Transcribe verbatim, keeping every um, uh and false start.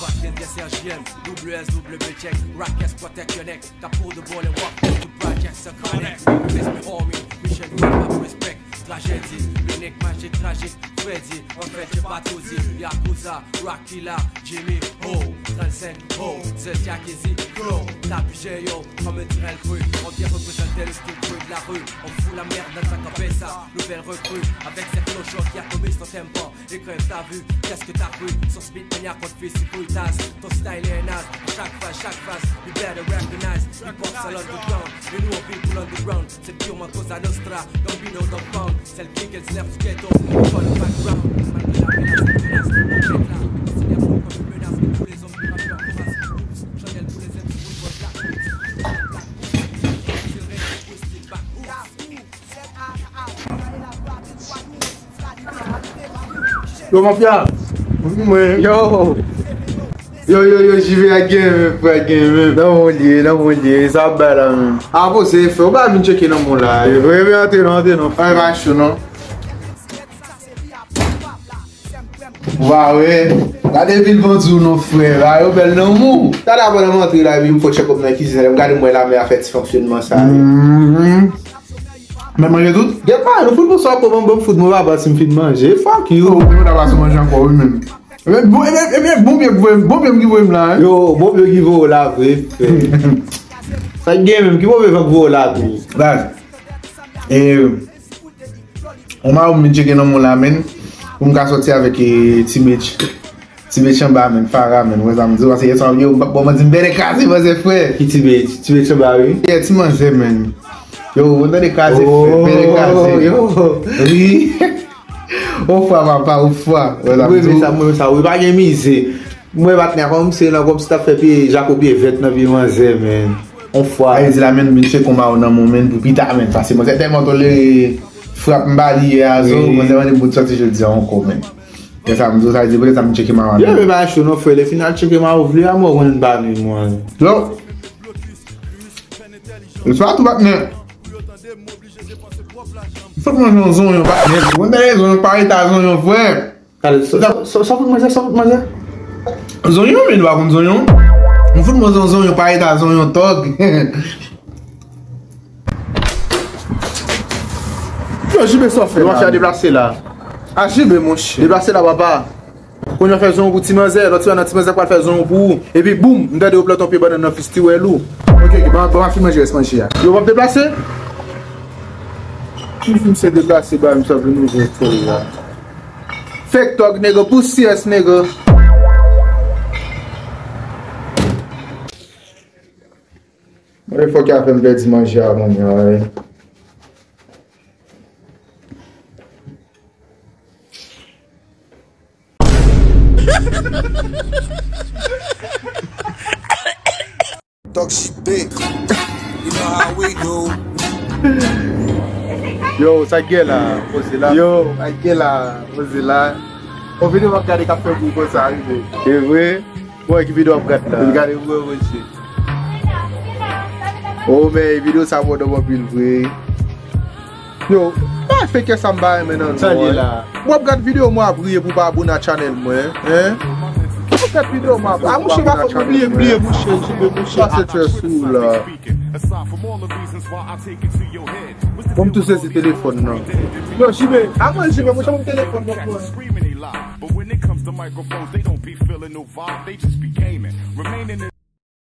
Patrick S R J M, W S W check, Rockets protect your neck, Capo de ball and walk, to projects and connect, respect homie, mission, respect, trajedi, l'unique magique tragique, Freddy, en fait j'ai pas tout dit, Yakuza, Rocky la, Jimmy, ho, trente-cinq, ho, c'est Jack Easy, flow, tapis yo, comme un tirel cru, on vient représenter le style cru de la rue, on fout la merde dans ta cabeza, nouvelle recrue, avec cette notion qui atomise ton tempo, et crève ta vue, qu'est-ce que t'as cru, sur Speed Mania contre Fils Fruitaz, ton style est naze, à chaque phase, chaque phase, you better recognize, hip hop c'est l'underground, et nous on vit pour l'underground, c'est purement Cosa Nostra, Gambino dans le pound, c'est le kick et le snap du ghetto, on voit le background, malgré la menace, la menace, on jette là, c'est bien pour qu'on se menace, tous les hommes du rappeur, on passe, oups, Chanel pour les M C, pour le Yo, mafya. Mwen. Yo. Yo, yo, yo, J V a gen men, frè, gen men. Nan mwen li ye, nan mwen li ye. Sa ap bay la menm. A poze, frè, ou pa vin tcheke nan mwen la. Vre, vre, antre non, antre non. Ay, pa cho non. Wa wè. Gade vil bandi w non, frè. La yo bèl nan mou. Talè avan m antre la, epi m fè tchèkòp nan kizin, lè m gade m wè lame a fè ti fonksyonman sa yo. Mhm. Mwen manje tout? Gèt pa, nou fout bonswa pou mwen, bon, m fout mwen papa si m fin manje. Fuck you. Oh, mwen ta pase manje ankò, wi, menm. Ebyen, bon, ebyen, ebyen, bon byen ki voye m, bon byen ki voye m la, hein? Yo, bon byen ki voye w la, vre, frè. Sa k gen menm, ki move van k voye w la, tou? Baz. E, yon mawon m vin tcheke nan mwen la, menm, pou m ka sòti avèk, e, ti Mitch. Ti Mitch anba, menm, Fara, menm, wè sa m di w, paske yè swa, yo, bon, mwen di m bèlè kraze, manzè, frè. Ki ti Mitch? Ti Mitch anba, wi. Yeah, ti manzè, menm. Yo, mwen tande kraze, frè, bèlè kraze. Yo. Wi. On fwa, papa, on fwa. Wè sa m di w. Mwen renmen sa, mwen renmen sa, wi, pa gen mize. Mwen patnè a kòmanse nan kòmsi t ap fè pye jako pye vèt nan pye manzè, men. On fwa. Sa vle di la, men, misye konba w nan mwen, men, pou pita, men. Paske manzè tèlman tolere frap m ba li yè a, zo, manzè mande m pou t sòti jodi a ankò, men. E sa m di w, sa vle di, poutèt sa m tcheke mawa. Yo, men pa cho non, frè, lè final tcheke mawa, ou vle a, mwen konn ba li, mwen. Non. Sa tou patnè. Fòk manje yon zonyon, patnè. Ou konn tande zonyon, pa rete a zonyon, frè. Gade, sa, sa, sa, sa fout manzè, sa fout manzè. Zonyon, men nou pa konn zonyon. M fout manje zonyon, pa eta zonyon, tòg. Yo, J B, sa w fè la? Yo, mafya deplase la. A, J B, monchè. Deplase la, papa. Kounye a fè zonyon pou ti manzè, lòt ti nan ti manzè pral fè zonyon pou ou. Epi, boum, m tande yo plante yon pye bannann nan fistiwèl ou. Ok, ok, ban, ban m ap fin manje rès manje a. Yo, w ap deplase? Ki fim se deplase, ba, m sa vin ouvè kò la. Fake thug, nigga. Pussy ass nigga. Mwen fòk a fè m pèdi manje a kounye a, wi. Toxic bitch. You know how we do. Yo, sa k gen la, poze la. Yo, sa k gen la, poze la. On videyo m ap gade k ap fè bri konsa, wi, men. E vre? Bon, ki videyo w ap gade la? Gade, vre, mesye. Oh, men videyo sa bon anpil vre. Yo, pa fè kè sa m pa renmen nan nou an. W ap gad videyo mwen ap riye pou w pa abone a channel mwen, en? W ap gad videyo mwen ap riye pou w pa abone a channel mwen. Pase tchè sou la. Bon, m tou sezi telefòn nan. Yo, Jibe, avan Jibe, mwen chanm telefòn nan mwen.